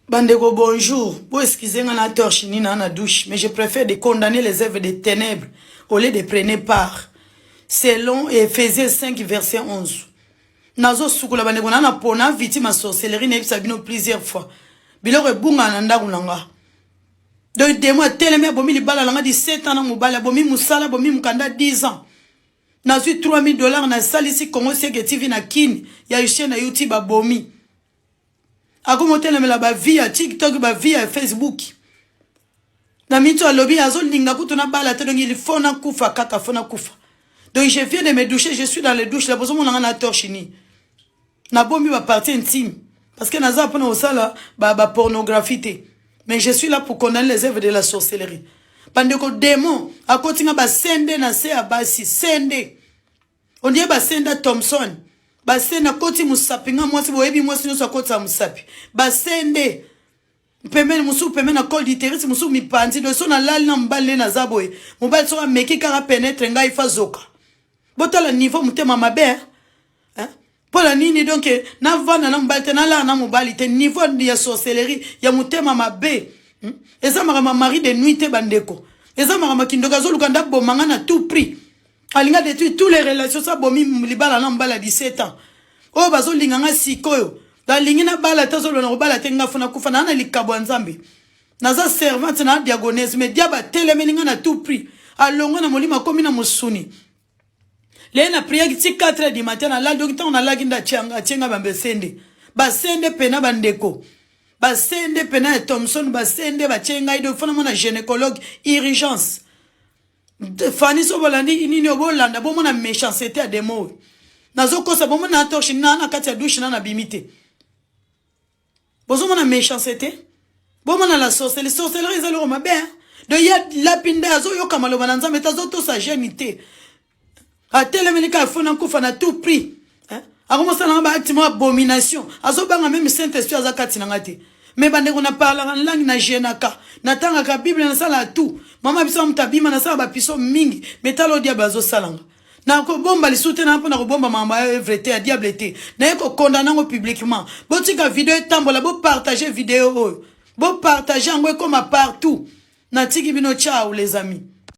Bandeko bonjour, bo excusez nga na torche ni na na douche, mais je préfère de condamner les œuvres des ténèbres au lieu de prendre part. Selon Ephésiens 5 verset 11. Nazo sukola bandeko na na pona victime ya sorcellerie nayebisa bino plusieurs fois. Biloko ebunga na ndako na nga. Donc démon atelemi abomi libala na nga 17 ans na mobali abomi mosala abomi mokanda 10 ans. Nazwi 3000 dollars nasalisi Congo Siècle TV na Kin ya chaîne na YouTube abomi. Akomi otelemela bavie ya TikTok, bavie ya Facebook na mito. Alobi azolinga kutu nabala te, donc il faut nakufa kaka, faut nakufa. Donc je viens de me doucher, je suis dans les douches là. Bozomona nga na torche ni nabombi bapartie intime parce que naza mpona kosala bapornographie te, mais je suis là pour condamner les œuvres de la sorcellerie. Bandeko, démon akoti nga basende na se ya basi, sende ondie basende Thomson, basende akoti mosapi. Nga mwasi, boyebi mwasi nyonso akotisa mosapi. Basende pembeni, mosusu pembeni na col d'utérus, mosusu mipanzi. Do so nalali na mobali nde naza boye, mobali soki ameki kaka pénétrer ngai, fa zoka. Botala niveau motema mabe, hein? Mpo na nini? Donc navanda na mobali te, nalala na mobali te. Niveau ya sorcellerie ya motema mabe, Eza makambo ya mari de nuit te, bandeko, eza makambo ya kindoki. Azoluka ndaboma nga na tout prix, alinga détruire toutes les relations. So abomi libala na mobali ya 17 ans oyo bazolinga nga sikoyo, balingi nabala te, azoloba na kobala te. Nga faut nakufa naa na likabo ya Nzambe, naza servante na diagonese, mais diable atelemeli nga na tout prix. Alongwa na molimo, akomi na mosuni. Leye na priaki ti 4 heures du matin, nalali. Donc ntango nalaki nde atie nga bambesende, basende pena, bandeko, basende pena ya Thomson, basende batie ngai. Donc faut namona gynécologue urgence. Fani, so bolandi nini, bolanda, bomona méchanceté ya démon oyo. Nazokosa, bomona na torche na na kati ya douche na nabimi te. Bozomona méchanceté, bomona la sorcellerie. Sorcellerie eza eloko mabe. Donc ye lapi nde azoyoka maloba na Nzambe te, azotosa gene te, atelemeli kaka faut nakufa na tout prix. Akomosala nga baacte mo abomination, azobanga même Saint Esprit aza kati na nga te. Mais bandeko, naparlaka langue, na jeûnaka, natangaka Bible, nasalaka tout. Mama biso moto abima, nasala bapiso mingi, mais tala o diable azosalanga. Nakobomba lisusu te na mpona kobomba makambo ya œuvre te ya diable te. Naye kokondana yango publiquement. Botika video etambola, bopartage video oyo, bopartage yango ekóma partout. Natiki bino, ciao les amis.